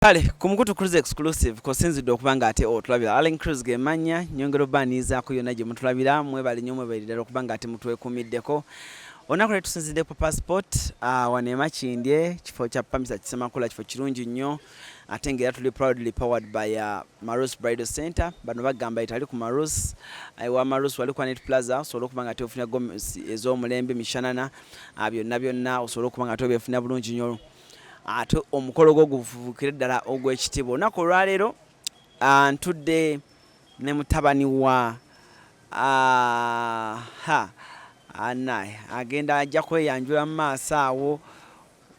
Kale ku mukutu Cruise Exclusive kosinzidde okuba nga ate otulabira. Allen Cruise ge mannya, nyongera obaaniizaako yonna gye mutulabira. Mwebale nnyo, mwebale ddala okuba nga ate mutwekuumiddeko. Olunaku lwe tusinzidde ku passport wano e Makindye, kifo kya Pamisa Kisemakula, kifo kirungi nnyo ate ng'era tuli proudly powered by Marus Bridal Center. Bano bagamba etali ku Marus, ewa Marus wali ku Anet Plaza, osobola okuba nga ate ofuna gomesi ez'omulembe, mishanana, byonna byonna osobola okuba nga ate obyefuna bulungi nnyo, ate omukolo gwo gufuukire ddala ogw'ekitiibwa. Olunaku olwaleero ntudde ne mutabani wa ha anaye agenda ajja kweyanjula mu maaso awo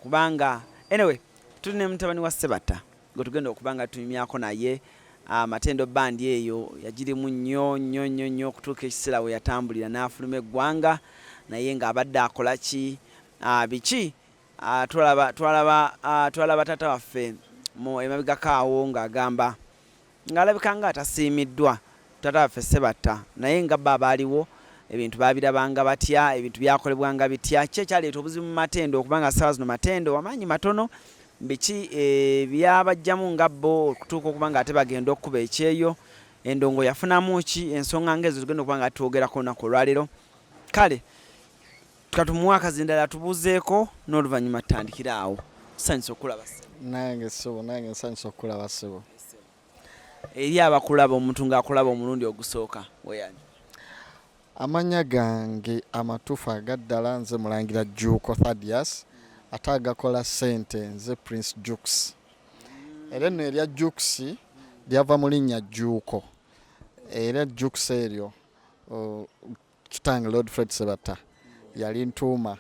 kubanga anyway tuli ne mutabani wa Sebatta gwe tugenda okuba nga tunyumyako naye. Matendo Band eyo yagirimu nnyo nnyo nnyo nnyo okutuuka ekiseera we yatambulira n'afuluma eggwanga, naye ng'abadde akola ki, biki? Twalaba twalaba twalaba taata waffe mu emabegako awo ng'agamba ng'alabika nga atasiimiddwa taata waffe Sebatta, naye nga bo abaaliwo ebintu baabirabanga batya? Ebintu byakolebwanga bitya? Ki ekyaleeta obuzibu mu Matendo okuba nga ssaawa zino Matendo amaanyi matono? Biki byabajjamu nga bo okutuuka okuba nga ate bagenda okukuba ekyeyo? Endongo yafunamu ki? Ensonga ng'ezo tugenda okuba nga twogerako olunaku olwaleero. Kale katumuwe akazindala atubuuzeeko n'oluvannyuma tutandikire awo. Tusanyuse okukulaba, ssebo. Nange ssebo, nange nsanyuse okukulaba, ssebo. Eri abakulaba, omuntu ng'akulaba omulundi ogusooka, weyanjule. Amannya gange amatuufu agaddala nze Mulangira Jjuuko Thadius, ate agakola ssente nze Prince Jux. Era enno erya Jux lyava mu linnya Jjuuko, era Jux eryo kitange Lord Fred Sebatta yali ntuuma,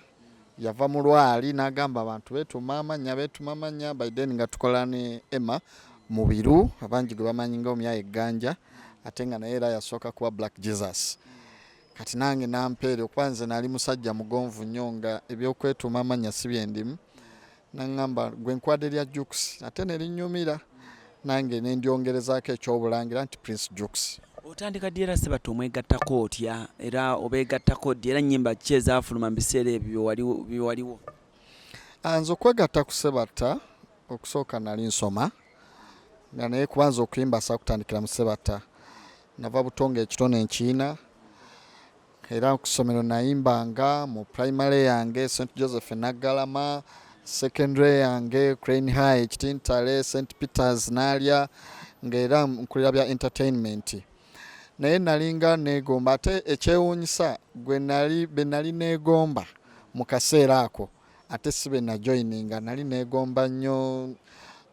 yava mu lwali n'agamba abantu beetuuma amannya, beetuuma amannya. By then nga tukola ne Emma Mubiru, abangi gwe bamanyi nga Omyaye Egganja, ate nga naye era yasooka kuba Black Jesus. Kati nange nampeere okuba nze nali musajja mugonvu nnyo nga ebyokwetuuma amannya si byendimu, naŋŋamba gwe nkwadde lya Jux ate ne linnyumira, nange ne ndyongerezaako ekyobulangira nti Prince Jux. Otandika ddi era Sebatta omwegattako otya, era obeegattako ddi, era nnyimba ki ezaafuluma mu biseera ebyo byewaliwo? Nze okwegatta ku Sebatta okusooka nali nsoma nga, naye kuba nze okuyimba saakutandikira mu Sebatta, nava buto nga ekitone nkiina, era ku ssomero nayimbanga mu primary yange St Joseph Naggalama, secondary yange Crane High Kitintale, St Peters Naalya, ng'era nkulira bya entertainment, naye nalinga neegomba. Ate ekyewuunyisa gwe nali be nali neegomba mu kaseera ako ate si be najoininga. Nali neegomba nnyo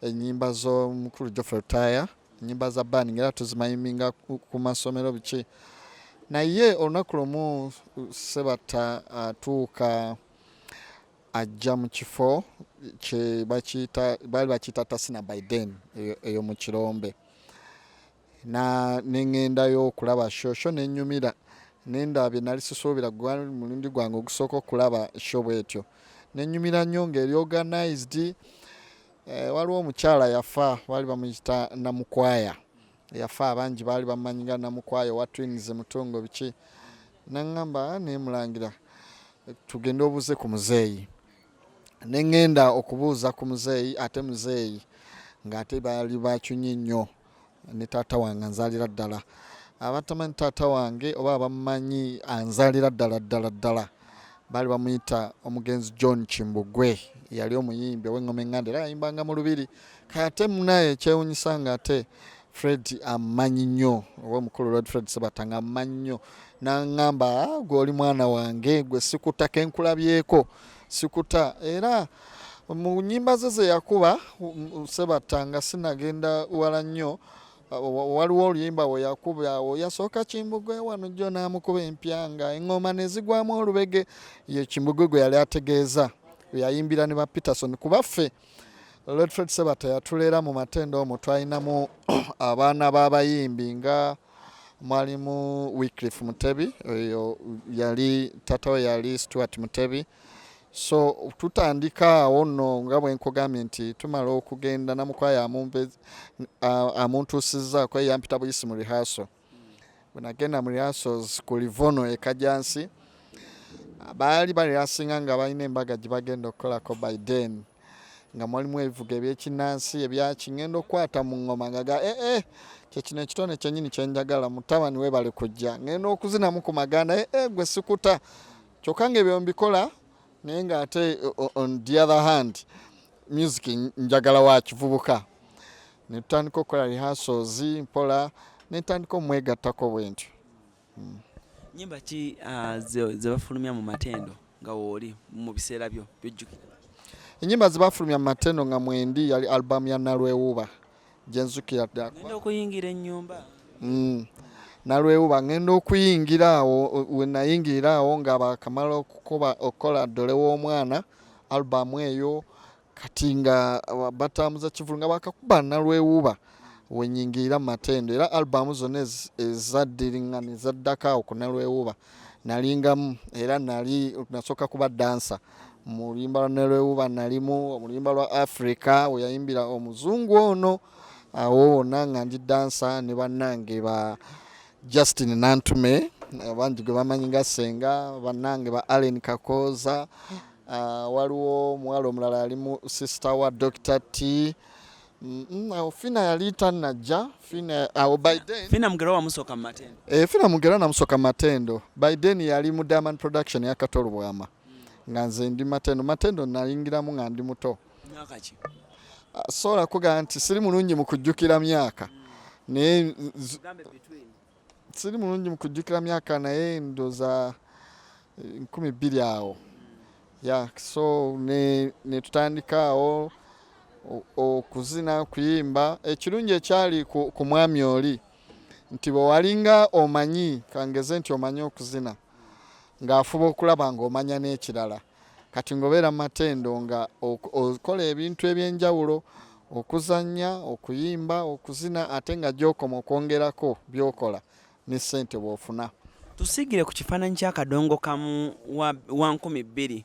ennyimba z'omukulu Geoffrey Lutaaya, ennyimba za band, era tuzimayiminga ku masomero biki, naye olunaku lumu Sebatta atuuka ajja mu kifo kye bakiyita, baali bakiyita Tasina by then, eyo mu Kirombe, na neŋŋendayo okulaba show. Show nenyumira, nendaba bye nali sisuubira. Gwali mulundi gwange ogusooka okulaba show bwetyo, nenyumira nnyo ng'eri organized. Waliwo omukyala yafa, baali bamuyita Namukwaya, yafa, abangi baali bamumanyi nga Namukwaya owa Twins Mutungo biki. Naŋŋamba, "Nemulangira tugende obuuze ku muzeeyi." Neŋŋenda okubuuza ku muzeeyi, ate muzeeyi ng'ate baali bakyunyi nnyo ne taata wange anzaalira ddala. Abatamanyi taata wange oba abamumanyi, anzaalira ddala ddala ddala, baali bamuyita omugenzi John Kimbugwe, yali omuyimbi ow'eŋŋoma eŋŋanda era yayimbanga mu lubiri. Kate munaye ekyewunyisa nga ate Fred amumanyi nnyo, oba omukulu Lord Fred Sebatta nga amumanyi nnyo, naŋŋamba, "Ah, gwe oli mwana wange, gwe sikuta kenkulabyeko sikuta." Era mu nnyimba ze ze yakuba Sebatta nga sinagenda wala nnyo, waliwo oluyimba we yakuba awo, yasooka Kimbugwe wano jjo n'amukuba empyanga, eŋŋoma ne zigwamu olubege. Ye Kimbugwe gwe yali ategeeza yayimbira ne ba Peterson, kuba ffe Lord Fred Sebatta yatuleera mu Matendo omwo twalinamu abaana b'abayimbi nga mwalimu Wycliffe Mutebi, oyo yali taata we yali Stuart Mutebi. So tutandika awo nno nga bwe nkugambye nti tumala okugenda, Namukwaya amuntuusizzaako, yampita buyisi mu rehearsal. Bwe nagenda mu rehearsals ku Livono e Kajansi, baali barehearsinga nga balina embaga gye bagenda okukolako by then. Nga mwalimu ebivuga ebyekinnansi ebyaki, ngenda okukwata mu ngoma nga ga eh, eh, kyekino ekitone kyennyini kyenjagala, mutabani webale kujja. Ngenda okuzinamu ku maganda, eh, eh, gwe sikuta. Kyokka nga ebyo mbikola, naye ng'ate on the other hand music njagala wa kivubuka. Ne tutandika okukola rehearsals mpola, ne ntandika omwegattako bwe ntyo. Nyimba ki ze bafulumya mu Matendo nga wooli mu biseera byo byojjukira? Ennyimba ze bafulumya mu Matendo nga mwendi yali album ya Nalwewuba gyenzukira ddala. Ngenda okuyingira ennyumba. Nalwewuba ngenda okuyingira awo, we nayingirira awo nga bakamala okukuba okukola ddole w'omwana album eyo, kati nga batambuza kivulu nga bakakuba Nalwewuba wenyingirira mu Matendo. Era album zonna ezaddiriŋŋana ezaddako awo ku Nalwewuba nalingamu, era nali nasooka kuba dansa mu luyimba lwa Nalwewuba, nalimu mu luyimba lwa Africa we yayimbira omuzungu ono, awo wonna nga ndi dansa ne bannange ba Justin Nantume, bangi gwe bamanyi nga Senga, bannange ba Allen Kakooza, waliwo omuwala omulala yali mu sister wa Dr. T. Awo Fina yali tannajja. Fina awo by then Fina Mugerwa wamusooka mu Matendo? Eh, Fina Mugerwa namusooka mu Matendo. By then yali mu Diamond Production ya Kato Lubwama, nga nze ndi Matendo. Matendo nayingiramu nga ndi muto. Myaka ki? Sobola kugamba nti siri mulungi mu kujjukira myaka, naye Gambe between. Siri mulungi mu kujjukira myaka, naye ndowooza 2000 awo ya. So ne tutandika awo okuzina, okuyimba. Ekirungi ekyali ku mwami oli nti bwe walinga omanyi, kangeze nti omanyi okuzina, ng'afuba okulaba ng'omanya n'ekirala. Kati ng'obeera mu Matendo nga okola ebintu ebyenjawulo, okuzannya, okuyimba, okuzina, ate nga gy'okoma okwongerako by'okola ne ssente bw'ofuna. Tusigire ku kifaananyi kya Kadongo Kamu wa 2000,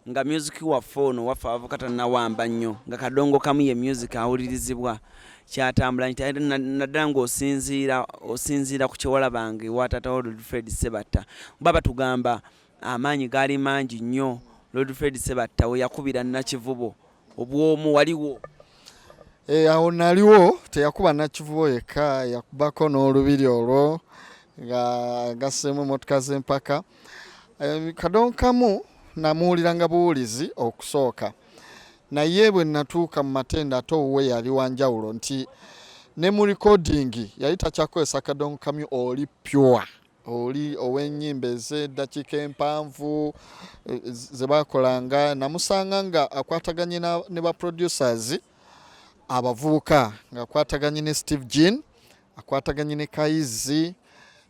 nga music waffe ono waffe abavuka tannawamba nnyo, nga Kadongo Kamu ye music awulirizibwa kyatambula naddala ng'osinziira osinziira ku kyewalabanga ewa taata wa Lord Fred Sebatta. Baba tugamba amaanyi gaali mangi nnyo Lord Fred Sebatta we yakubira Nakivubo obwomu, waliwo? E, awo naliwo. Teyakuba Nakivubo yekka, yakubako n'olubiri olwo nga gasseemu emmotoka z'empaka. E, Kadongo Kamu namuwuliranga buwulizi okusooka, naye bwe natuuka mu Matendo ate owuwe yali wanjawulo, nti ne mu recording yali takyakozesa Kadongo Kamu oli pure, oli ow'ennyimba ez'eddakiika empanvu ze bakolanga. Namusanga nga akwataganye ne ba producers abavubuka, ng'akwataganye ne Steve Jean, akwataganye ne Kaizi,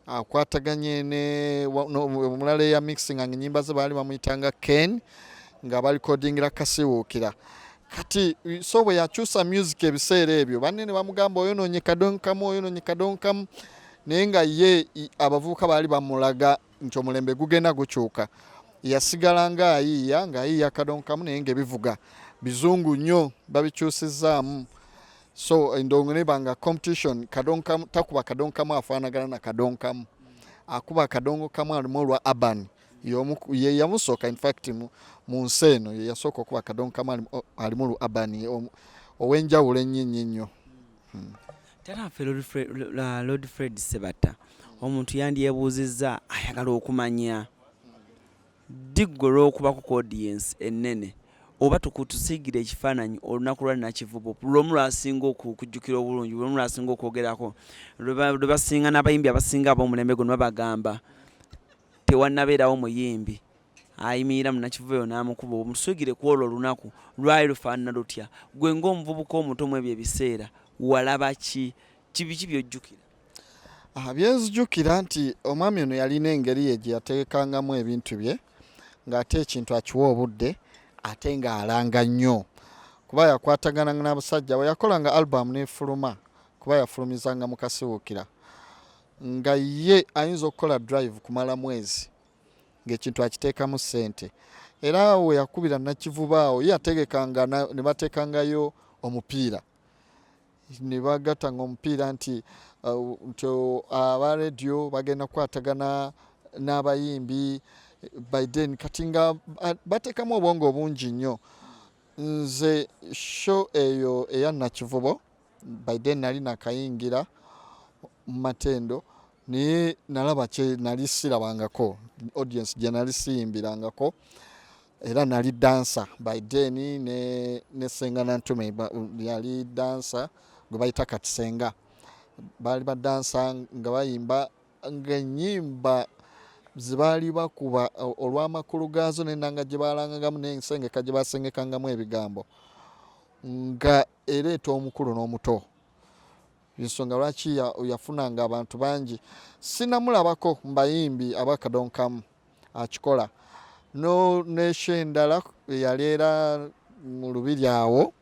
akwataganye ne omulala eya mixing nga ennyimba ze baali bamuyitanga Ken, nga barecordingira Kasiwuukira. Kati so bwe yakyusa music ebiseera ebyo, banne ne bamugamba, "Oyonoonye Kadongo Kamu, oyonoonye Kadongo Kamu," naye nga ye abavubuka baali bamulaga nti omulembe gugenda gukyuka. Yasigala ng'ayiiya ng'ayiiya Kadongo Kamu, naye ng'ebivuga bizungu nnyo babikyusizaamu. So endongo neba nga competition. Kadongo Kamu takuba Kadongo Kamu afaanagana na Kadongo Kamu, akuba Kadongo Kamu alimu olwa urban. Ye yamusooka, in fact mu nsi eno ye yasooka okuba Kadongo Kamu alimu olu urban ow'enjawulo ennyo ennyo ennyo. Taata waffe Lord Fred Sebatta, omuntu yandyebuuzizza ayagala okumanya ddi ggwe lw'okubako ku audience ennene, oba tusiigire ekifaananyi olunaku lwa Nakivubo lwomu lwasinga okujjukira obulungi, lwomu lwasinga okwogerako, lwe basinga n'abayimbi abasinga ab'omulembe guno babagamba tewannabeerawo muyimbi ayimirira mu Nakivubo eyo n'amukuba. Omusuugire ku olwo olunaku, lwali lufaanana lutya? Gwe ng'omuvubuka omuto mu ebyo ebiseera walaba ki? Kibiki by'ojjukira? Byenzijukira nti omwami ono yalina engeri ye gye yategekangamu ebintu bye, ng'ate ekintu akiwa obudde, ate ng'alanga nnyo, kuba yakwatagana n'abasajja bwe yakolanga album n'efuluma, kuba yafulumizanga mu Kasiwukira, nga ye ayinza okukola drive kumala mwezi ng'ekintu akiteekamu ssente. Era we yakubira Nakivubo awo, ye yategekanga ne bateekangayo omupiira, ne bagattanga omupiira nti aba radio bagenda kukwatagana n'abayimbi. By then kati nga bateekamu obwongo obungi nnyo. Nze show eyo eya Nakivubo, by then nali nakayingira mu Matendo, naye nalaba kye nali sirabangako, audience gye nali siyimbirangako, era nali dancer by then ne Senga Nantume yali dancer gwe bayita Kati Senga, baali badansa nga bayimba ng'ennyimba ze baali bakuba olw'amakulu gaazo n'ennanga gye baalangangamu n'ensengeka gye basengekangamu ebigambo nga ereeta omukulu n'omuto. Ensonga lwaki yafunanga abantu bangi, sinamulabako mu bayimbi abakadonkamu akikola. No n'esho endala eyali era mu lubiri awo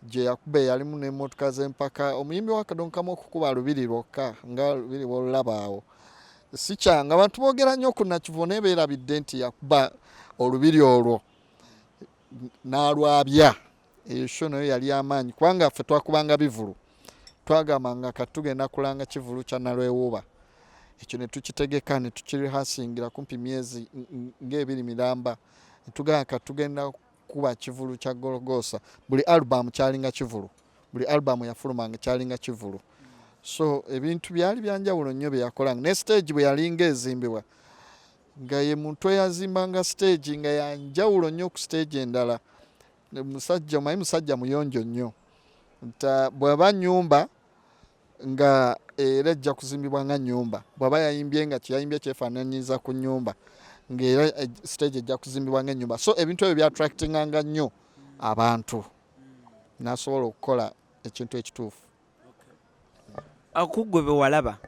gye yakuba eyalimu n'emmotoka z'empaka, omuyimbi wa kadonkamu okukuba lubiri lwokka nga lubiri bw'olulaba awo si kyangu. Abantu boogera nnyo ku Nakivubo naye beerabidde nti yakuba olubiri olwo n'alwabya. Eyo sho nayo yali amaanyi kubanga ffe twakubanga bivulu, twagambanga kati tugenda kulanga kivulu kya Nalwewuuba, ekyo ne tukitegeka ne tukirihasingira kumpi myezi ng'ebiri miramba, ne tugamba kati tugenda kuba kivulu kya Gologoosa. Buli album kyalinga kivulu, buli album yafulumanga kyalinga kivulu. So ebintu byali byanjawulo nnyo bye yakolanga. Ne stage bwe yalinga ezimbibwa nga ye muntu eyazimbanga stage nga yanjawulo nnyo ku stage endala. Musajja omanyi, musajja muyonjo nnyo, bw'aba nnyumba nga era ejja kuzimbibwa nga nnyumba, bw'aba yayimbye nga kyeyayimbye kyefaananyiriza ku nnyumba, ng'era stage ejja kuzimbibwa nga ennyumba. So ebintu ebyo byattractinganga nnyo abantu, n'asobola okukola ekintu ekituufu. Ku ggwe be walaba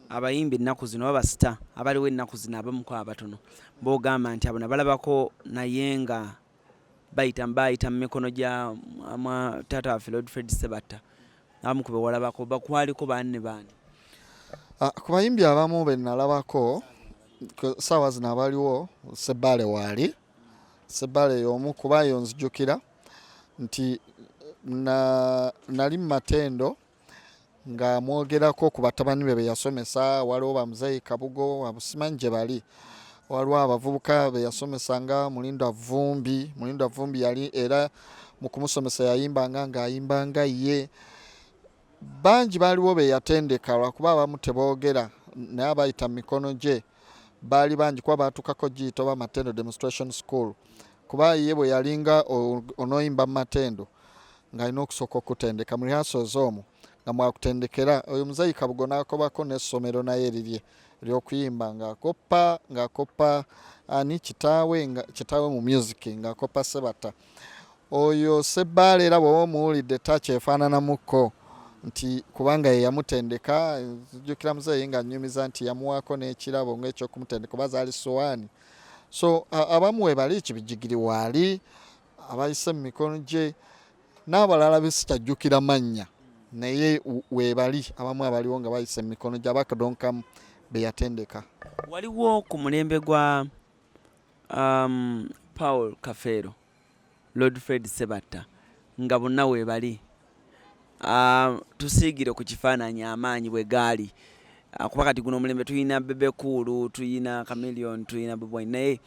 abayimbi ennaku zino oba basita abaliwo ennaku zino, abamuko abatono b'ogamba nti abo nabalabako naye nga bayita mu mikono gya taata waffe Lord Fred Ssebatta, abamu ku be walabako bakwaliko baani ne baani? Ku bayimbi abamu be nalabako saawa zino abaliwo, Sebbaale waali. Sebbaale y'omu kuba yo nzijukira nti nali mu Matendo nga mwogerako ku batabani be be yasomesa. Waliwo bamuzeeyi Kabugo, abusimanyi gye bali, waliwo abavubuka be yasomesa nga Mulindwa Vumbi. Mulindwa Vumbi yali era mu kumusomesa yayimbanga ng'ayimbanga ye. Bangi baaliwo be yatendeka, lwakuba abamu teboogera, naye abayita mu mikono gye baali bangi, kuba baatukako giyita oba Matendo Demonstration School, kuba ye bwe yalinga onooyimba mu Matendo ng'alina okusooka okutendeka mu rehearsals omwo nga mwakutendekera. Oyo muzeeyi Kabugo n'akobako n'essomero naye erirye ery'okuyimba ng'akoppa ani kitaawe, nga kitaawe mu music ng'akoppa Ssebatta. Oyo Sebbaale era bw'oba omuwulidde takyefaananamukko nti kubanga ye yamutendeka. Nzijukira muzeeyi nga nnyumiza nti yamuwaako n'ekirabo ng'ekyokumutendeka oba zaali sowaani. So abamu we bali, Kibijjigiri waali abayise mu mikono gye n'abalala besikyajjukira mannya, naye weebali abamu abaliwo nga bayise mu mikono gye abakadonkamu be yatendeka. Waliwo ku mulembe gwa Paul Kafeero, Lord Fred Ssebatta nga bonna weebali, tusiigire ku kifaananyi amaanyi bwe gaali, kuba kati guno omulembe tulina Bebe Cool, tulina Chameleone, tulina Bobi Wine, naye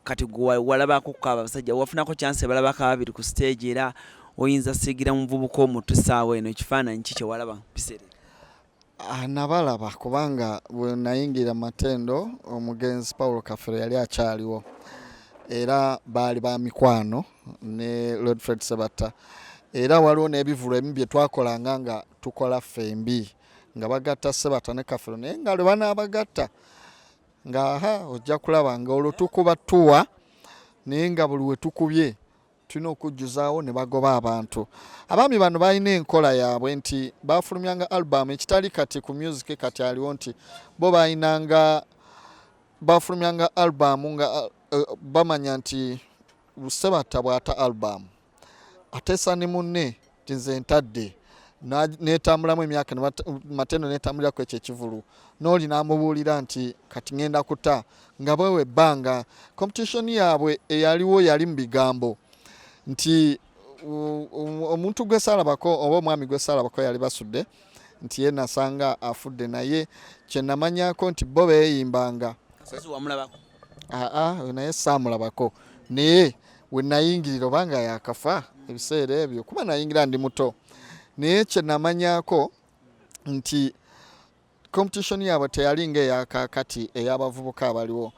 kati gwe walabako ko abasajja, wafunako chance balabako ababiri ku stage, era oyinza siigira muvubuka omuto essaawa eno ekifaananyi ki kye walaba biseera? Nabalaba kubanga bwe nayingira Matendo omugenzi Paulo Kafeero yali akyaliwo, era baali ba mikwano ne Lord Fred Ssebatta, era waliwo n'ebivulu ebimu bye twakolanga nga tukola ffembi nga bagatta Ssebatta ne Kafeero, naye nga lwe banaabagatta nga aha ojja kulaba nga olwo tukuba tuwa, naye nga buli we tukubye tulina okujjuzaawo ne bagoba abantu. Abaami bano balina enkola yaabwe nti bafulumyanga album, ekitali kati ku music kati aliwo nti bo balinanga bafulumyanga album nga bamanya nti Ssebatta bw'ata album ateesa ne munne nti nze ntadde, netambulamu emyaka Matendo netambulirako ekyo ekivulu, n'oli n'amubuulira nti kati ŋŋenda kuta, nga bwewa ebbanga. Competition yaabwe eyaliwo yali mu bigambo nti omuntu gwe saalabako oba omwami gwe saalabako yali Basudde nti ye nasanga afudde, naye kye namanyako nti bo beeyimbanga. Kasozi wamulabako? Aa, naye saamulabako, naye We nayingirira obanga yakafa ebiseera ebyo, kuba nayingira ndi muto, naye kye namanyako nti competition yaabwe teyali nga eyakakati ey'abavubuka abaliwo.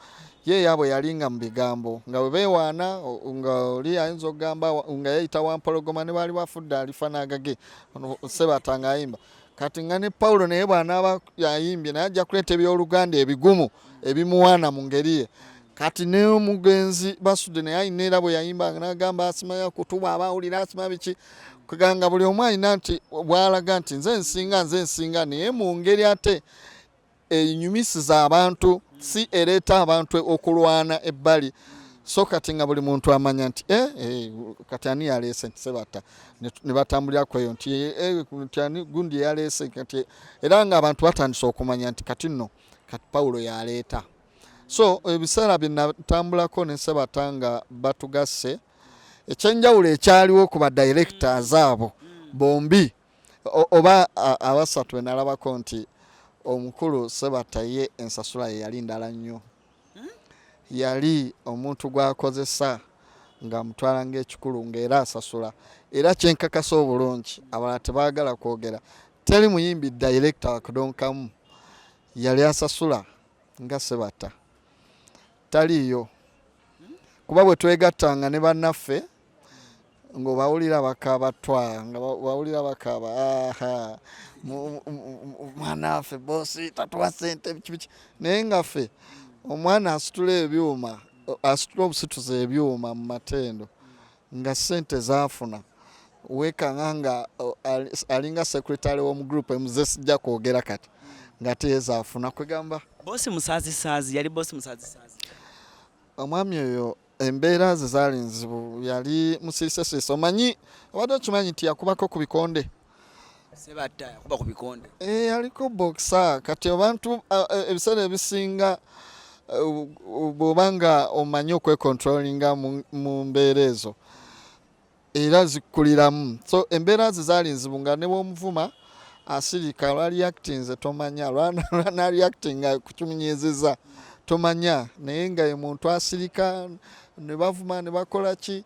Ye yaabwe yalinga mu bigambo, nga bwe beewaana, nga oli ayinza okugamba nga yeyita Wampologoma, ne baali bafudde alifa n'agage. Ono Sebatta ng'ayimba kati nga ne Pawulo, naye bw'anaaba ayimbye naye ajja kuleeta ebyoluganda ebigumu ebimuwaana mu ngeri ye. Kati n'omugenzi Basudde naye alina era bwe yayimba n'agamba asimanya kutuba abawulira asima biki, kuganga buli omu alina nti bw'alaga nti nze nsinga, nze nsinga, naye mu ngeri ate enyumisiza abantu, si ereeta abantu okulwana ebbali. So kati nga buli muntu amanya nti kati ani yaleese, nti Sebatta, ne batambulira ku eyo nti nti ani gundi yaleese. Kati era nga abantu batandise okumanya nti kati nno kati Pawulo yaleeta. So ebiseera bye natambulako ne Sebatta nga batugasse, ekyenjawulo ekyaliwo ku ba directors abo bombi oba abasatu benalabako nti omukulu Sebatta ye ensasula ye yali ndala nnyo. Yali omuntu gw'akozesa ng'amutwala ng'ekikulu, ng'era asasula. Era kyenkakasa obulungi, abalala tebaagala kwogera, teri muyimbi director wakudonkamu yali asasula nga Sebatta, taliiyo. Kuba bwe twegattanga ne bannaffe ng'obawulira bakaaba twa, nga bawulira bakaaba, aha, mwana waffe bosi tatuwa sente, biki biki. Naye nga ffe omwana asitula ebyuma, asitula obusituza ebyuma mu Matendo, nga sente zaafuna weekanga nga alinga secretary w'omu group emuze sijja kwogera kati, nga teyezaafuna kwegamba. Bosi musaazisaazi, yali bosi musaazisaazi. Omwami oyo embeera ze zaali nzibu, yali musirisesirise. Omanyi, obadde okimanyi nti yakubako ku bikonde? Sebatta yakuba ku bikonde? E, yaliko boxer. Kati abantu ebiseera ebisinga bw'oba nga omanyi okwecontrollinga mu mbeera ezo era zikkuliramu. So embeera ze zaali nzibu, nga ne bw'omuvuma asirika, lwaliactinze tomanya, lwanareactinga kukimunyiiziza tomanya, naye nga ye muntu asirika ne bavuma ne bakola ki,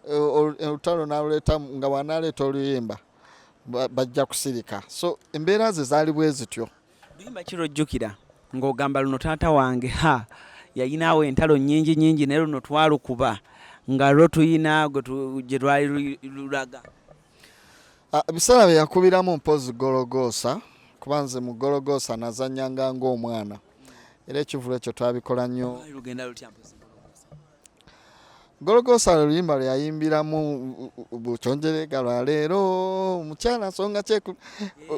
olutalo n'aluleeta nga bw'anaaleeta oluyimba bajja kusirika. So embeera ze zaali bwe zityo. Luyimba ki lwojjukira ng'ogamba luno taata wange ha yayinaawo entalo nnyingi nnyingi, naye luno twalukuba nga lwo tuyina gye lwali lulaga? Ebiseera bye yakubiramu mpozi Gologoosa, kuba nze mu Gologoosa nazannyanga ng'omwana, era ekivulu ekyo twabikola nnyo. Lugenda lutya mpozi Gologoosa? Gologoosa lwe luyimba lwe yayimbiramu bukyonjerega lwa leero omukyala nsonga kyeku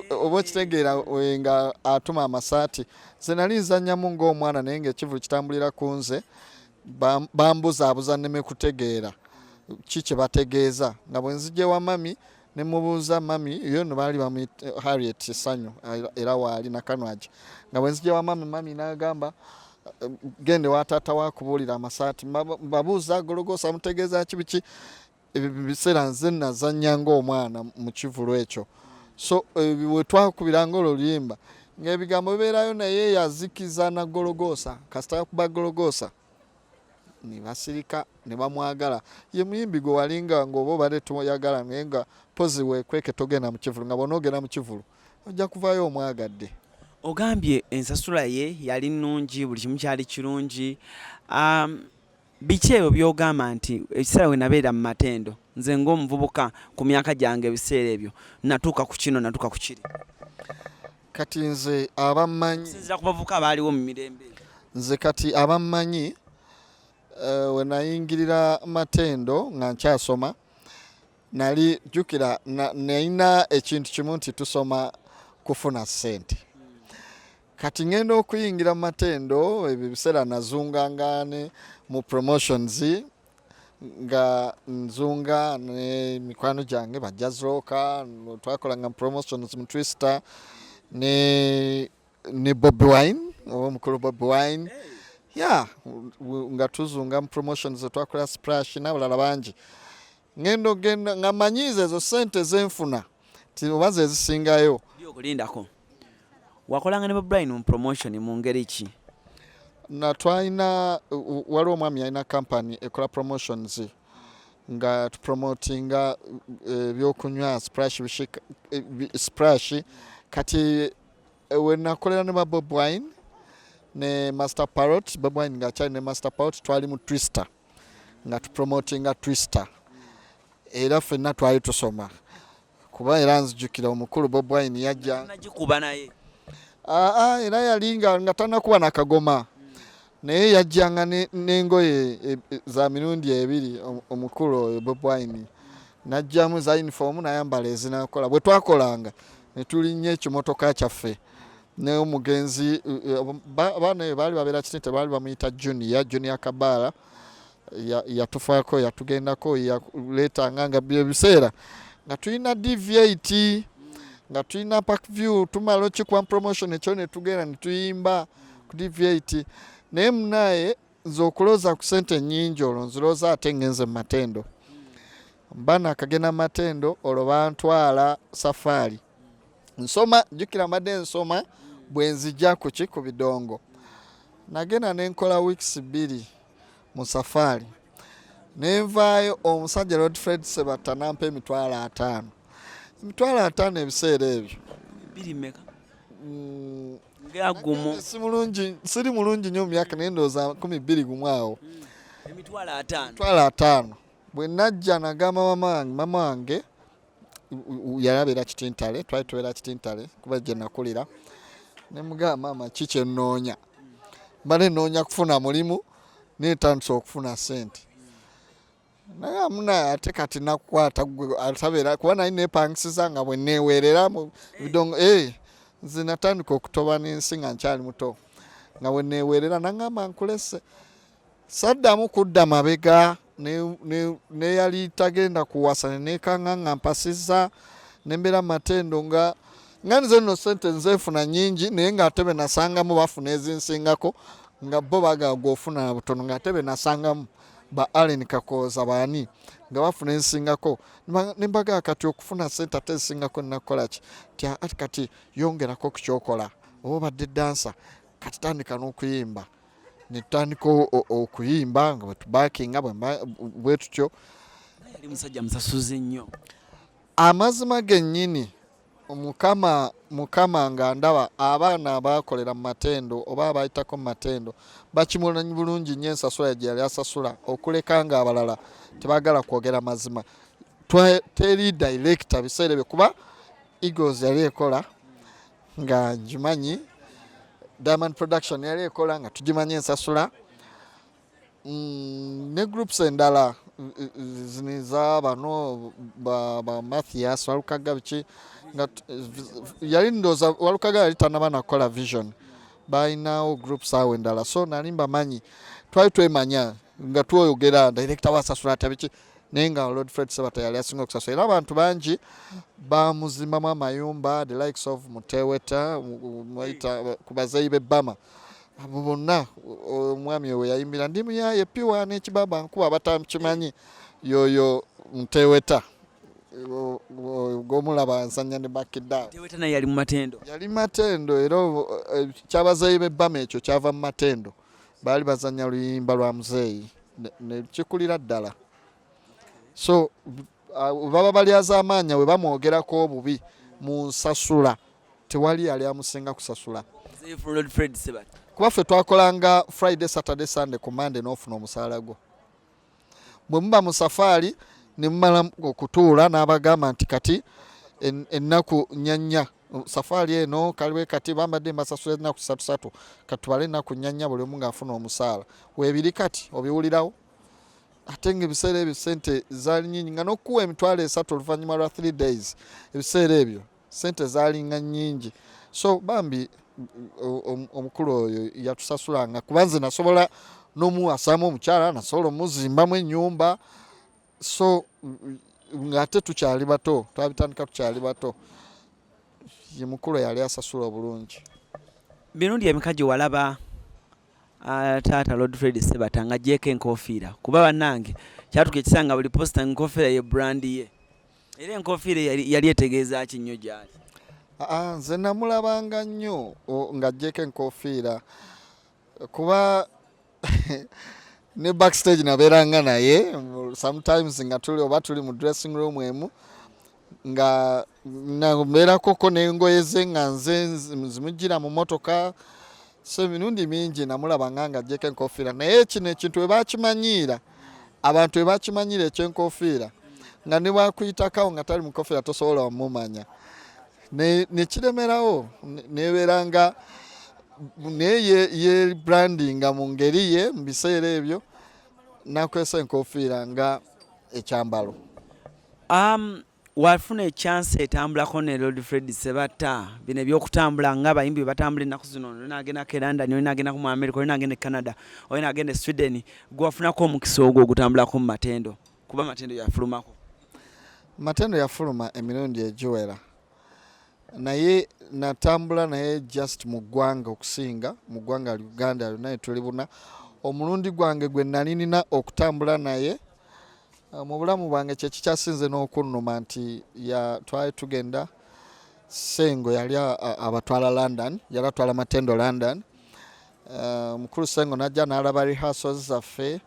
oba okitegeera, nga atuma amasaati. Nze nali nzannyamu ng'omwana, naye ng'ekivulu kitambulira ku nze, bambuzaabuza nneme kutegeera ki kye bategeeza, nga bwe nzija ewa mami ne mubuuza mami yo no baali bamuyita Harriet Sanyu, era waali nakanwagi, nga bwe nzija ewa mami, mami n'agamba gende wa taata wakubuulira amasaati. Mbabuuza Gologoosa mutegeeza ki biki. Ebyo biseera nze nazannya ng'omwana mu kivulu ekyo. So we twakubiranga olwo oluyimba ng'ebigambo bibeerayo, naye yazikiza na Gologoosa. Kasita yakuba Gologoosa ne basirika ne bamwagala. Ye muyimbi gwe walinga ng'oba obadde toyagala, naye nga pozi weekweke togenda mu kivulu, nga bw'onoogenda mu kivulu ojja kuvaayo omwagadde. Ogambye ensasula ye yali nnungi, buli kimu kyali kirungi. Biki ebyo by'ogamba nti ekiseera we nabeera mu Matendo nze ng'omuvubuka ku myaka gyange ebiseera ebyo natuuka ku kino, natuuka ku kiri? Kati nze abammanyi, okusinziira ku bavubuka abaaliwo mu mirembe egyo. Nze kati abammanyi, we nayingirira Matendo nga nkyasoma, nali jjukira nalina ekintu kimu nti tusoma kufuna ssente. Kati ngenda okuyingira mu Matendo ebyo ebiseera nazunganga ne mu promotions, nga nzunga ne mikwano gyange ba Jazroka, twakolanga mu promotions mu Twister ne Bobi Wine, oba omukulu Bobi Wine ya nga tuzunga mu promotions, twakola splash n'abalala bangi. Ngenda ogenda nga manyiiza ezo ssente zenfuna ti oba ze zisingayo. Okulindako wakolanga ne Bobi Wine mu promotion mu ngeri ki? Na twalina, waliwo omwami yalina company ekola promotions. Nga tupromotinga ebyokunywa splash, splash. Kati wenakolera ne ba Bob Wine ne Master Parrot, Bob Wine ngaakyali ne Master Parrot, twali mu Twister nga tupromotinga Twister, era ffenna twali tusoma, kuba era nzijukira omukulu Bob Wine yajja nagikuba naye. Aa, era yali nga tanakuba nakagoma, naye yajjanga n'engoye za mirundi ebiri. Omukulu oyo Bob Wine najjamu za uniform nayambala ezinakola. Bwe twakolanga ne tulinnya ekimotoka kyaffe n'omugenzi, abaana eyo baali babeera Kitente, baali bamuyita Junior, Junior Kabaala, yatufaako, yatugendako, yaleetanga nga byebiseera nga tulina DV8, nga tulina Park View, tumala okikuba promotion ekyo ne tugenda ne tuyimba ku DV8. Naye munaye nze okulooza ku sente nnyingi, olwo nzirooza ate ngenze mu Matendo, mba nakagenda mu Matendo, olwo bantwala safaari. Nsoma, jjukira mbadde nsoma, bwe nzija ku ki, ku bidongo, nagenda nenkola weeks 2 mu safaari, nenvaayo, omusajja Lord Fred Sebatta nampa 50,000, 50,000 ebiseera ebyo. Biri mmeka? Ngagumu. Si mulungi, siri mulungi nnyo mu myaka, naye ndowooza 21 awo. 50,000. 50,000. Bwe najja nagamba mama wange, mama wange yali abeera Kitintale, twali tubeera Kitintale kuba gye nakulira, ne mugamba, "Maama, ki kye nnoonya? Mbadde nnoonya kufuna mulimu, naye ntandise okufuna ssente." Naye muna ate kati nakukwata gwe atabeera, kuba nali neepangisiza nga bwe neeweerera mu bidongo. Nze natandika okutoba n'ensi nga nkyali muto, nga bwe neeweerera. Naŋŋamba, "Nkulese." Saddamu kudda mabega, neyali tagenda kuwasa, neneekanga nga mpasizza, nembeera mu Matendo nga nze nno sente nzeefuna nnyingi, naye ng'ate be nasangamu bafuna ezinsingako, nga bo bagala gw'ofuna butono, ng'ate be nasangamu ba Allen Kakooza baani nga bafuna ensingako. Ne mbagala, "Kati okufuna sente ate ensingako nnakukola ki?" Ti ati, "Kati yongerako ku kyokola, oba obadde dancer, kati tandika n'okuyimba." Netutandika okuyimba nga bwetubakinga bwe tutyo. Yali musajja musasuzi nnyo. Amazima gennyini, Mukama, Mukama nga ndaba abaana abakolera mu Matendo oba abayitako mu Matendo bakimulanyi bulungi nnyo ensasula gye yali asasula, okuleka nga abalala tebagala kwogera mazima. Teri director biseera ebyo, kuba Eagles yali ekola nga ngimanyi, Diamond Production yali ekola nga tugimanyi ensasula, ne groups endala zino eza bano ba Mathias Walukaga biki, nga yali ndowooza Walukaga yali tanaba nakukola Vision, balinawo groups awo endala. So nali mbamanyi, twali twemanya nga twogera director wasasula atya biki, naye nga Lord Fred Sebata yali asinga okusasula, era abantu bangi bamuzimbamu amayumba, the likes of Muteweta, bayita ku bazeeyi b'ebbama, abo bonna. Omwami owe yayimbira "Ndi muyaye piwa n'ekibaba nkuba", abatakimanyi yoyo Muteweta gwomulaba nsanya ne bakidda. Teweta naye yali mu Matendo? Yali Matendo, era kyabazeeyi b'ebbama ekyo kyava mu Matendo, baali bazanya luyimba lwa muzeeyi ne kikulira ddala. So baba balyazaamaanya we bamwogerako obubi mu nsasula, tewali yali amusinga kusasula. Muzeeyi Lord Fred Sebata. Kuba ffe twakolanga Friday, Saturday, Sunday, ku Monday n'ofuna omusaala gwo. Bwe muba mu safaari ne mumala okutuula n'abagamba nti kati ennaku nnya nnya safaari eno kaliwe, kati bambadde mbasasula ennaku ssatu ssatu, katubale ennaku nnya nnya, buli omu ng'afuna omusaala weebiri. Kati obiwulirawo ate nga ebiseera ebyo sente zaali nyingi, nga n'okukuwa 30,000 oluvannyuma lwa 3 days, ebiseera ebyo sente zaalinga nnyingi. So bambi omukulu oyo yatusasulanga, kuba nze nasobola n'omuwasaamu omukyala, nasobola omuzimbamu ennyumba. So ng'ate tukyali bato, twabitandika tukyali bato, ye mukulu yali asasula obulungi. Mirundi emeka gye walaba taata Lord Fred Sebata nga agyeko enkofiira? Kuba bannange kyatuka ekisanga buli poster enkofiira ye brand ye, era enkofiira yali etegeeza ki nnyo gy'ali? Aa, nze namulabanga nnyo ng'aggyeko enkofiira, kuba Ne backstage nabeeranga naye sometimes nga tuli oba tuli mu dressing room emu, nga mbeerakoko n'engoye ze nga nze nzimuggyira mu motoka. So emirundi mingi namulaba nga ng'aggyeko enkofiira, naye kino ekintu bwe bakimanyiira, abantu bwe bakimanyiira ekyenkofiira, nga ne bwakuyitakawo nga tali mu nkofiira tosobola mumanya, nekiremerawo nebeera nga naye ye brandinga mu ngeri ye mu biseera ebyo nakwesa enkofiira nga ekyambalo. Wafuna echance etambulako ne Lord Fred Sebatta, bino ebyokutambula nga abayimbi bwe batambula ennaku zino, olina agendako e London, olina agendako mu America, olina agenda e Canada, olina agenda e Sweden, gwe wafunako omukisa ogwo ogutambulako mu Matendo, kuba Matendo yafulumako? Matendo yafuluma emirundi egiwera, naye natambula naye just mu ggwanga, okusinga mu ggwanga Uganda lyonna tuli buna. Omulundi gwange gwe nali nina okutambula naye mu bulamu bwange, kyekikyasinze n'okunnuma nti twali tugenda, Sengo yali abatwala London, yali atwala Matendo London. Mukulu Sengo najja n'alaba rehearsals zaffe,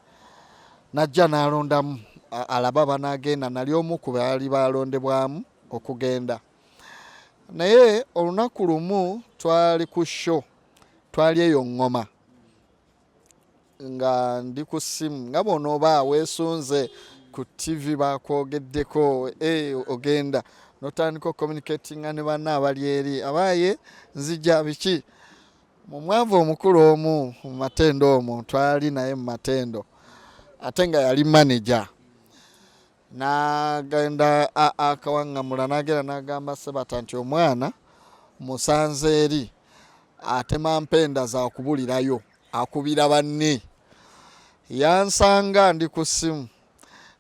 najja n'alondamu alaba banagenda. Nali omu ku baali balondebwamu okugenda, naye olunaku lumu twali ku show, twali eyo ŋŋoma, nga ndi ku ssimu, nga bw'onooba weesunze ku TV bakwogeddeko, ogenda notandika ocommunicatinga ne banna abali eri, abaaye nzija biki. Mu mwavu omukulu omu mu Matendo omwo twali naye mu Matendo, ate nga yali manager, n'agenda akawaŋŋamula, n'agenda n'agamba Sebata nti omwana musanze eri atema mpenda za kubulirayo, akubira banne. Yansanga ndi ku ssimu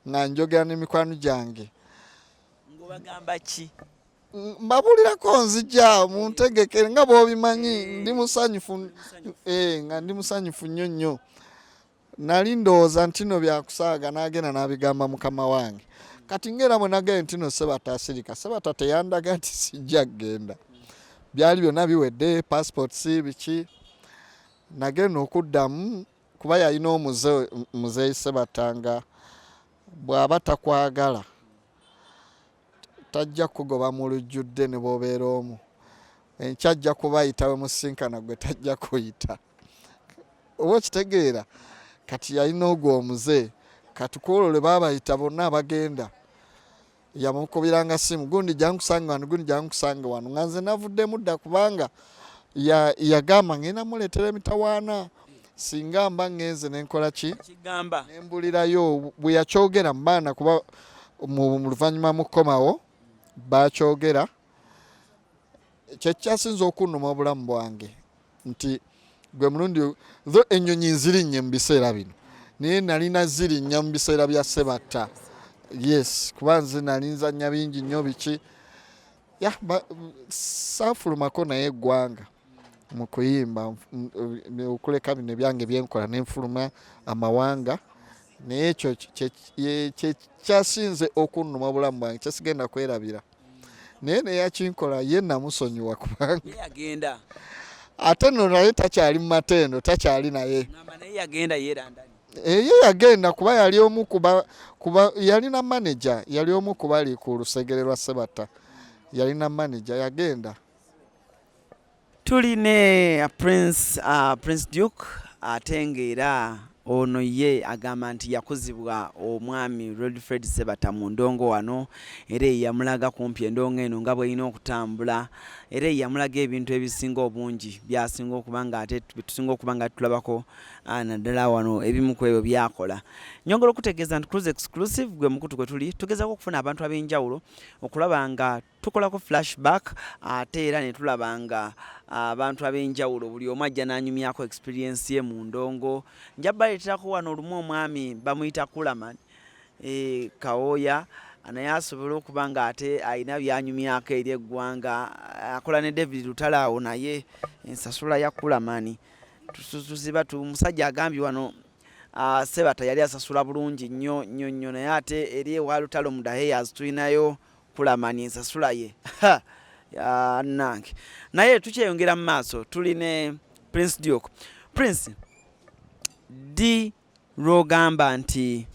nga njogera n'emikwano gyange. Ng'obagamba ki? Mbabulirako nzija muntegeke, nga bw'obimanyi ndi musanyufu, nga ndi musanyufu nnyo nnyo. Nali ndowooza nti no byakusaaga, n'agenda n'abigamba mukama wange. Kati ngaera bwe nagenda nti no Sebata asirika, Sebata teyandaga nti sijja kugenda. Byali byonna biwedde, passports biki. Nagenda okuddamu, kuba yalina omuze, muzeeyi Sebata, nga bw'aba takwagala tajja kugoba mu lujjudde. Ne bw'obeera omu enkya ajja kubayita, we musinkana gwe tajja kuyita, oba okitegeera. Kati yalina ogwo omuze. Kati ku olwo lwe baabayita bonna abagenda, yamukubiranga simu, "Gundi jankusange wano, gundi jankusange wano," nga nze navuddemu dda, kubanga yagamba ngenda muleetera emitawaana singa mba ngenze nenkola ki. Kigamba. Nembulirayo bwe yakyogera mu baana, kuba mu luvannyuma mukomawo bakyogera. Kyekyasinza okunnuma obulamu bwange nti gwe mulundi tho ennyonyi nzirinnye mu biseera bino, naye nalina zirinnya mu biseera bya Sebatta. Yes, kuba nze nali nzannya bingi nnyo biki ya saafulumako naye eggwanga mu kuyimba, okuleka bino ebyange byenkola nenfuluma amawanga. Naye ekyo kyekyasinze okunnuma obulamu bwange, kyesigenda kwerabira. Naye neyakinkola ye namusonyiwa, kubanga Naye yagenda. Ate no naye takyali mu Matendo, takyali naye. Ngamba naye yagenda ye London. Ye yagenda kuba yali omu kuba yalina manager, yali omu kubali ku lusegere lwa Sebata, yalina manager, yagenda. Tuli ne Prince Duke, ate ng'era ono ye agamba nti yakuzibwa omwami Rodfred Sebata mu ndongo wano, era ye yamulaga kumpi endongo eno nga bw'erina okutambula, era ye yamulaga ebintu ebisinga obungi byasinga okuba nga ate byetusinga okuba nga tulabako, naddala wano ebimu ku ebyo byakola. Nyongera okutegeeza nti Cruise Exclusive gwe mukutu gwe tuli tugezaako okufuna abantu ab'enjawulo okulaba nga tukolako flashback, ate era ne tulaba nga abantu ab'enjawulo buli omu ajja n'anyumyako experience ye mu ndongo. Nja baleeterako wano olumu omwami bamuyita Kulaman Kawooya, naye asobole okuba nga ate alina byanyumyako eri eggwanga. Akola ne David Lutalo awo, naye ensasula ya Kulamani tusiba musajja agambye wano Sebata yali asasula bulungi nnyo nnyo nnyo, naye ate eri ewa Lutalo mu Daheyas tulinayo Kulamani, ensasula ye nange. Naye tukyeyongera mu maaso, tuli ne Prince Duke. Prince, ddi lw'ogamba nti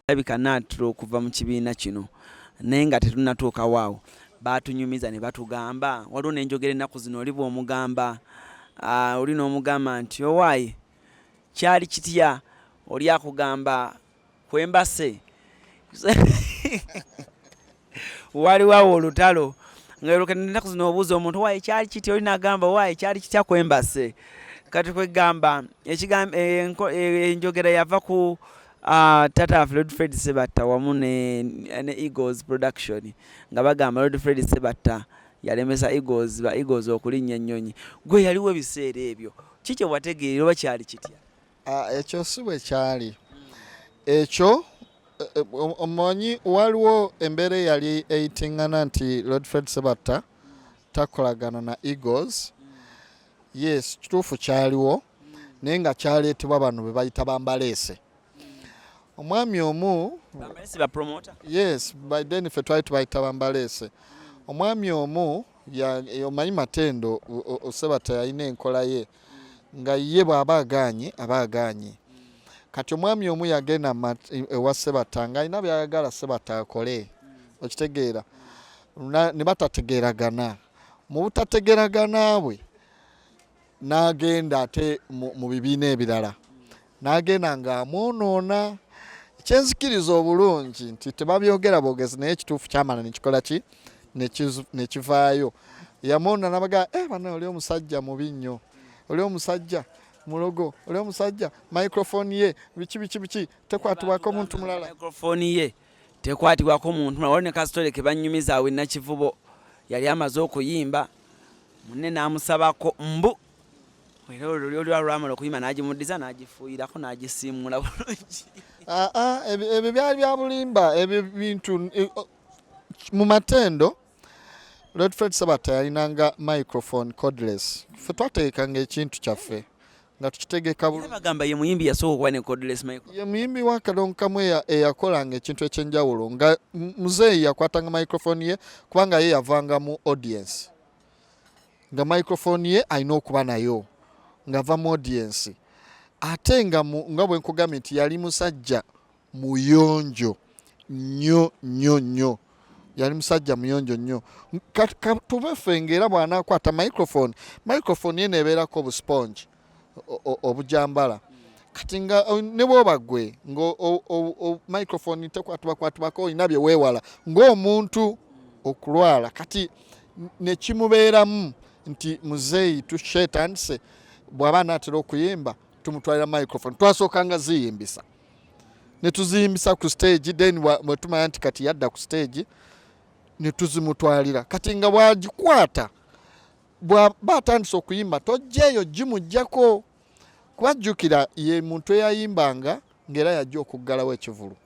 labika naatera okuva mu kibiina kino, naye nga tetunnatuukawo awo, baatunyumiza ne batugamba, waliwo n'enjogera ennaku zino oli bw'omugamba, oli n'omugamba nti owaaye kyali kitya, oli akugamba kwembase. Waliwo awo olutalo nga ennaku zino obuuza omuntu owaaye kyali kitya, oli n'agamba owaaye kyali kitya kwembase. Kati kwegamba enjogera yava ku tata waffe Lord Fred Sebatta wamu ne Eagles Production, nga bagamba Lord Fred Sebatta yalemesa Eagles, ba Eagles okulinnya ennyonyi. Gwe yaliwo ebiseera ebyo, ki kye wategeerera oba kyali kitya? Ekyo si bwe kyali. Ekyo omanyi waliwo embeera eyali eyitiŋŋana nti Lord Fred Sebatta takolagana na Eagles. Yes, kituufu kyaliwo, naye nga kyaleetebwa bano be bayita bambaleese. Omwami omu Bambaleese ba promoter? Yes, by then ffe twali tubayita bambaleese. Omwami omu omanyi Matendo Sebatta yalina enkola ye nga ye bw'aba agaanye aba agaanye. Kati omwami omu yagenda ewa Sebatta ng'alina by'ayagala Sebatta akole, okitegeera, ne batategeeragana. Mu butategeeragana bwe n'agenda ate mu bibiina ebirala, n'agenda ng'amwonoona. Kyenzikiriza obulungi nti tebabyogera bwogezi, naye ekituufu kyamala ne kikola ki, ne kivaayo. Yamwonoona n'abagamba, bana oli omusajja mubi nnyo, oli omusajja mulogo, oli omusajja microphone ye biki biki biki tekwatibwako muntu mulala. Microphone ye tekwatibwako muntu mulala. Waliwo ne kasitole ke bannyumiza awo e Nakivubo, yali amaze okuyimba munne n'amusabako mbu era olwo luli lwamala okuyimba n'agimuddiza n'agifuuyirako n'agisiimuula bulungi. Ebyo byali bya bulimba, ebyo bintu mu Matendo. Lord Fred Sebatta yalinanga microphone cordless. Ffe twategekanga ekintu kyaffe nga tukitegeka bulungi. Bagamba ye muyimbi yasooka okuba ne cordless microphone. Ye muyimbi wa Kalonkamu eyakolanga ekintu eky'enjawulo, nga muzeeyi yakwatanga microphone ye kubanga ye yavanga mu audience, nga microphone ye alina okuba nayo ng'ava mu audience, ate nga nga bwe nkugambye nti yali musajja muyonjo nnyo nnyo nnyo, yali musajja muyonjo nnyo. Tube ffe ng'era bw'anaakwata microphone, microphone ye neebeerako obusponge obujambala. Kati nga ne bw'oba ggwe nga microphone tekwatibwakwatibwako, olina bye weewala ng'omuntu okulwala. Kati ne kimubeeramu nti muzeeyi tushetandise bw'aba anaatera okuyimba tumutwalira microphone. Twasookanga ziyimbisa ne tuziyimbisa ku stage, then bwe tumanya nti kati yadda ku stage ne tuzimutwalira. Kati nga bw'agikwata bw'aba atandise okuyimba tojjeeyo gimuggyako, kubajjukira ye muntu eyayimbanga ng'era yajja okuggalawo ekivulu,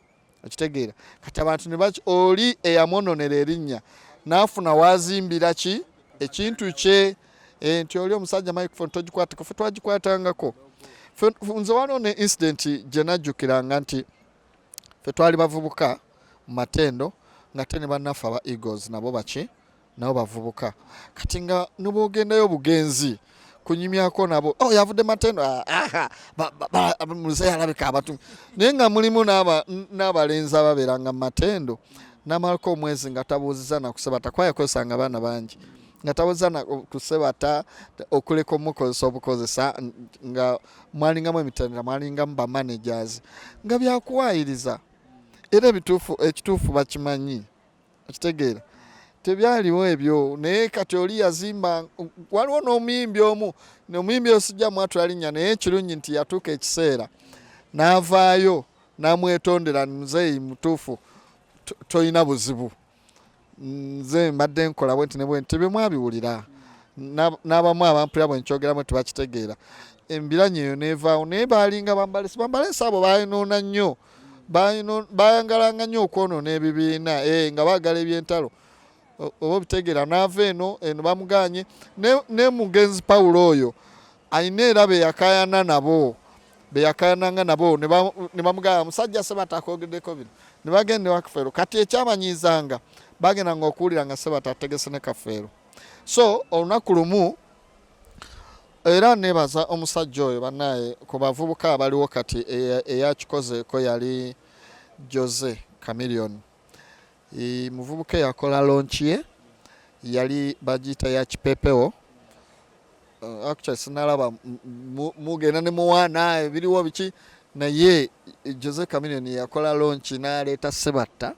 okitegeera. Kati abantu ne baki oli eyamwononera erinnya n'afuna waazimbira ki ekintu kye, nti oli omusajja microphone togikwatako. Ffe twagikwatangako. Nze waliwo ne incident gye najjukiranga nti ffe twali bavubuka mu Matendo, nga te ne bannaffe aba Eagles nabo baki nabo bavubuka. Kati nga ne bw'ogendayo obugenzi kunyumyako nabo, oh, yavudde Matendo, muzeeyi alabika abatu, naye nga mulimu n'abalenzi ababeeranga mu Matendo n'amalako omwezi nga tabuuziza na kusebata, kuba yakozesanga abaana bangi nga tabuuziza na kusebata okuleka omukozesa obukozesa, nga mwalingamu emitendera, mwalingamu ba managers nga byakuwaayiriza. Era ekituufu bakimanyi, okitegeera, tebyaliwo ebyo. Naye kati oli yazimba, waliwo n'omuyimbi omu, omuyimbi osijja mwatula linnya, naye ekirungi nti yatuuka ekiseera n'avaayo n'amwetondera, muzeeyi mutuufu tolina buzibu, nze mbadde nkola bwe nti ne bwe nti, tebimwabiwulira. N'abamu abampulira bwe nkyogeramu tebakitegeera. Embiranyi eyo n'evaawo, naye baalinga bambalesi, bambalesi abo bayonoona nnyo, bayangalanga nnyo okwonoona ebibiina, nga baagala ebyentalo, oba obitegeera. N'ava eno, eno bamugaanye ne mugenzi Pawulo oyo alina era be yakaayana nabo, be yakayananga nabo ne bamugamba musajja Sebatta akwogeddeko bino, ne bagenda ewa Kafeero. Kati ekyabanyiizanga bagendanga okuwulira nga Sebatta ategese ne Kafeero. So olunaku lumu Era nebaza omusajja oyo bannaye ku bavubuka abaliwo kati eyakikozeeko yali Jose Chameleone. Muvubuka eyakola launch ye yali bagiyita ya kipepewo. Actually sinalaba mugenda ne muwaana ebiriwo biki, naye Jose Chameleone yakola launch n'aleeta Sebatta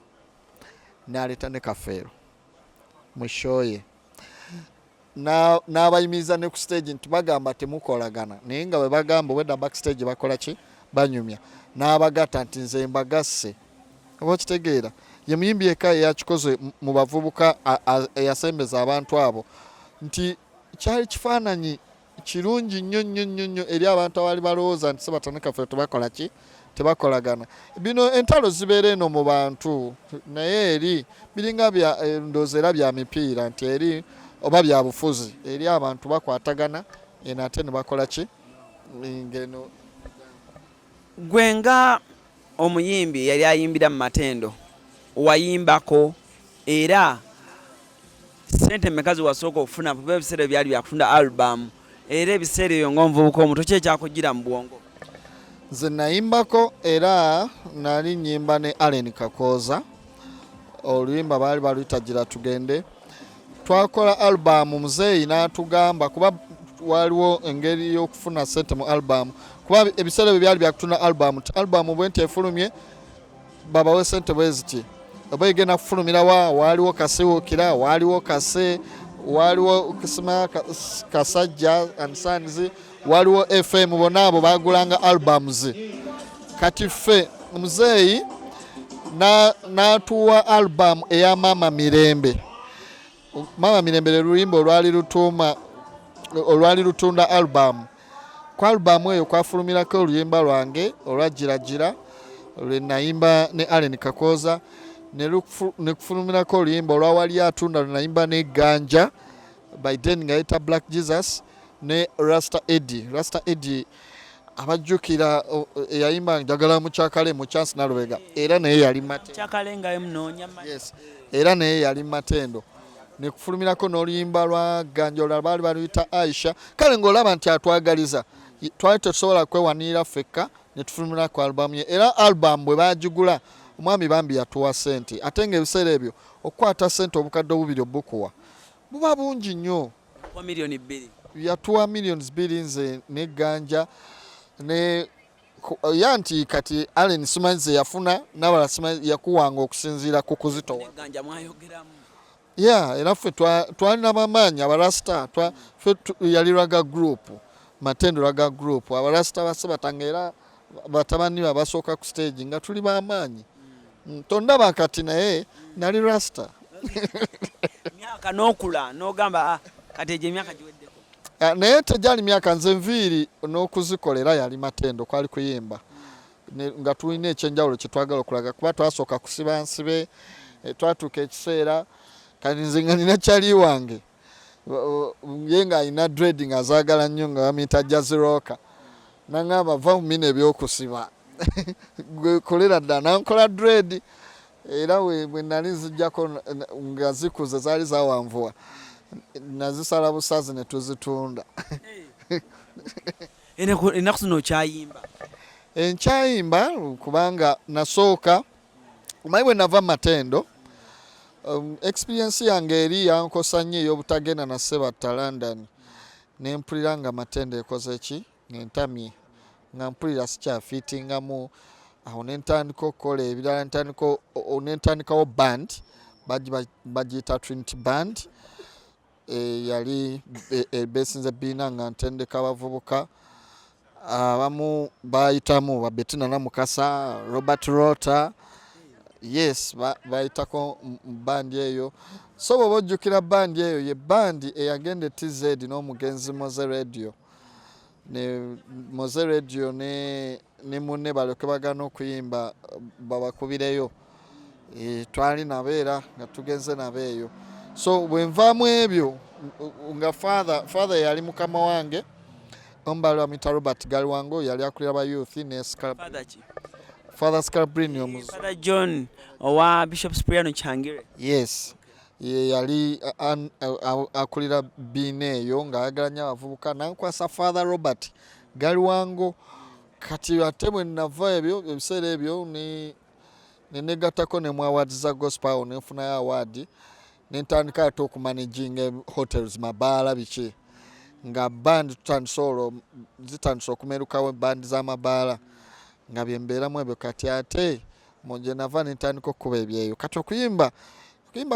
n'aleeta ne Kafeero mu show ye, n'abayimiriza ne ku stage nti bagamba temukolagana, naye nga bwe bagamba obwedda backstage bakola ki, banyumya, n'abagatta nti nze mbagasse. Oba okitegeera, ye muyimbi eka eyakikoze mu bavubuka eyasembeza abantu abo, nti kyali kifaananyi kirungi nnyo nnyo nnyo nnyo eri abantu abaali balowooza nti Sebatta ne Kafeero tebakola ki, tebakolagana. Bino entalo zibeera eno mu bantu, naye eri biringa bya ndowooza era bya mipiira nti eri oba bya bufuzi, eri abantu bakwatagana eno ate ne bakola ki ngeno. Gwe nga omuyimbi yali ayimbira mu Matendo, wayimbako era sente mmeka ze wasooka okufuna? Kuba ebiseera byali byakutunda album, era ebiseera ebyo ng'omuvubuka omuto, ki ekyakugira mu bwongo? Nze nayimbako, era nali nyimba ne Allen Kakooza, oluyimba baali baluyita Gira Tugende. Twakola album, muzeeyi n'atugamba kuba waliwo engeri y'okufuna sente mu album, kuba ebiseera ebyo byali byakutunda album, ti album bwe nti efulumye babawe sente bwe ziti, oba egenda kufulumira wa, waaliwo Kasiwukira, waaliwo Kase, waaliwo Kisima Kasajja and Sons, waliwo FM, bonna abo bagulanga albums. Kati ffe muzeeyi n'atuwa album eya Maama Mirembe. Maama Mirembe lwe luyimba olwali lutuuma olwali lutunda album. Ku album eyo kwafulumirako oluyimba lwange olwa Giragira lwe nayimba ne Allen Kakooza, ne kufulumirako oluyimba olwa Wali Atunda lwe nayimba ne Ganja, by then nga yita Black Jesus, ne Rasta Eddie. Rasta Eddie abajjukira eyayimba Njagala Mukyakale mu Chance Nalubega, era naye yali Matendo. Kyakale nga munoonya. Yes, era naye yali Matendo. Nekufulumirako n'oluyimba lwa Ganja olulala baali baluyita Aisha. Kale ng'olaba nti atwagaliza, twali tetusobola kwewanirira ffekka, ne tufulumira ku album ye. Era album bwe baagigula, omwami bambi yatuwa sente, ate ng'ebiseera ebyo okukwata sente 2000 obukuwa buba bungi nnyo. Wa 2 million. Yatuwa 2 millions nze ne Ganja ne ya nti kati Allen simanyi ze yafuna n'abalala simanyi, yakuwanga okusinziira ku kuzitowa. Ganja mwayogeramu. Ya, era ffe twalina bamaanyi abarasita, ffe yali ragga group, Matendo ragga group, abarasita basebatanga era batabani babasooka ku stage nga tuli bamaanyi. Tondaba kati naye nali rasta. Myaka n'okula n'ogamba, "Ah, kati egyo emyaka giweddeko." Ah, naye tegyali myaka, nze enviiri n'okuzikolera yali Matendo, kwali kuyimba nga tulina ekyenjawulo kyetwagala okulaga, kuba twasooka kusiba nsibe, twatuuka ekiseera kati nze nga nina kyali wange ye ng'alina dread ng'azaagala nnyo nga bamuyita Jaziroka, naŋŋamba va mu bino ebyokusiba, gwe kolera ddala, nankola dread. Era bwe nali nzijjako nga zikuze zaali zawanvuwa, nazisala busazi ne tuzitunda. Ennaku zino okyayimba? Enkyayimba, kubanga nasooka omanyi bwe nava Matendo, experience yange eri yankosa nnyo ey'obutagenda na Sebatta London, nempulira nga Matendo ekoze ki, ngentamye, nga mpulira sikyafiitingamu. Awo nentandika okukola ebirala, nentandikawo band bagiyita Trinity Band. Yali ebesinze biina nga ntendeka abavubuka abamu bayitamu ba Betina Namukasa, Robert Rota, yes, bayitako mu bandi eyo. So bw'oba ojjukira bandi eyo ye bandi eyagenda e TZ n'omugenzi Moze Radio, ne Moze Radio ne munne balyoke bagana okuyimba babakubireyo. Twali nabo era nga tugenze nabo eyo. So bwe nvaamu ebyo nga father yali mukama wange omubaali bamuyita Robert Galiwango, yali akulira ba youth ne Father ki? Father Scalabrini omuzu. Father John owa Bishop Spriano Kyangire? Yes. Ye yali akulira bbiina eyo ng'ayagala nnyo abavubuka, nankwasa Father Robert Galiwango. Kati ate bwe nava ebyo ebiseera ebyo ne negattako ne mu awards za gospel, awo nenfunayo award, nentandika ate okumanaginga hotels, mabaala, biki, nga band tutandise olwo zitandise okumerukawo, band z'amabaala, nga byembeeramu ebyo. Kati ate gye nava nentandika okukuba ebyeyo. Kati okuyimba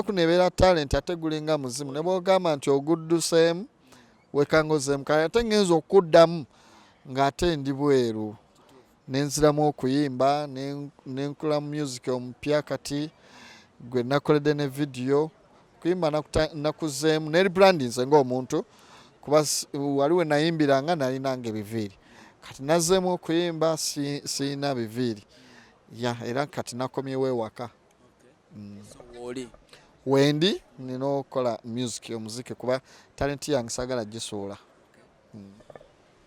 kuno ebeera talent, ate gulinga muzimu, ne bwogamba nti ogudduseemu wekangozeemu. Kale ate ngenza okuddamu ng'ate ndi bweru, nenziramu okuyimba, nenkula music omupya kati gwe nakoledde ne video. Kuyimba nakuzeemu ne rebrandinze ng'omuntu, kuba wali we nayimbiranga nalinanga ebiviiri, kati nazzeemu okuyimba siyina biviiri ya, era kati nakomyewo ewaka. Wooli? Wendi nina okukola music, omuziki, kuba talent yange saagala gisuula.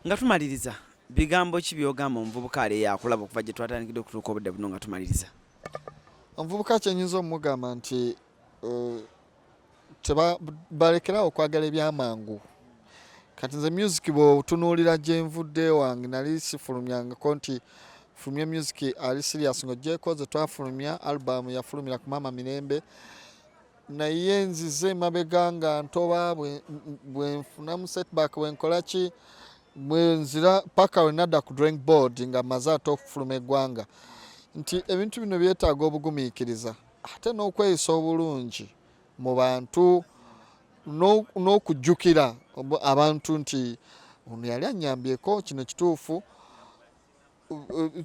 Nga tumaliriza, bigambo ki byogamba omuvubuka ali yakulaba okuva gye twatandikidde okutuuka obudde buno, nga tumaliriza? Omuvubuka kyenyinza omugamba nti balekerawo okwagala ebyamangu. Kati nze music bw'otunuulira gye nvudde wange, nali sifulumyangako nti fulumya music ali serious, ng'oggyeko ze twafulumya, album yafulumira ku Mama Mirembe. Naye nzize emabega nga ntoba, bwe nfunamu setback, bwe nkola ki, bwe nzira paka we nadda ku drawing board nga maze ate okufuluma eggwanga, nti ebintu bino byetaaga obugumiikiriza ate n'okweyisa obulungi mu bantu n'okujjukira abantu nti ono yali annyambyeko, kino kituufu,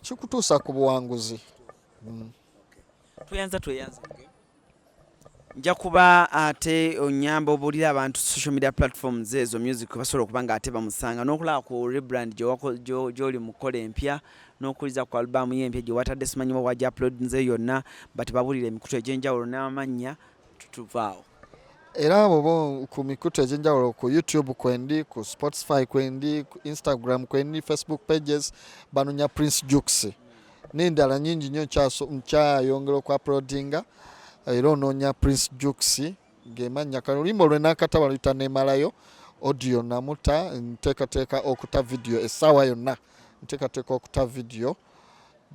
kikutuusa ku buwanguzi. Tweyanza, tweyanza. Nja kuba ate onyamba obuulire abantu social media platforms ezo music basobola okuba nga ate bamusanga, n'okulaba ku rebrand gy'oli mu kukola empya, n'okuliza ku album ye empya gye watadde, simanyi wa wajja uploadinze yonna, but babuulire emikutu egy'enjawulo n'amannya, tutuvaawo. Era abo bo ku mikutu egy'enjawulo, ku YouTube kwendi, ku Spotify kwendi, ku Instagram kwendi, Facebook pages banonya Prince Jux n'endala nyingi nnyo. Nkyayongera okuuploadinga, era onoonya Prince Jux gemannya. Kano oluyimba olwe nakata baluyita Nemalayo, audio namuta, nteekateeka okuta video essaawa yonna, nteekateeka okuta video,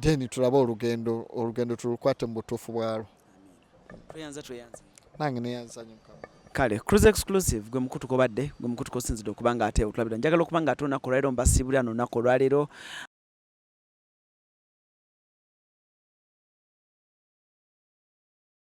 then tulabe olugendo tulukwate mu butuufu bwalwo. Tweyanza, tweyanza. Nange neyanza nnyo, Mukama. Kale, Cruise Exclusive gwe mukutu kobadde, gwe mukutu kosinzidde okuba nga ate otulabira. Njagala okuba nga ate olunaku olwaleero mbasiibulira n'olunaku olwaleero.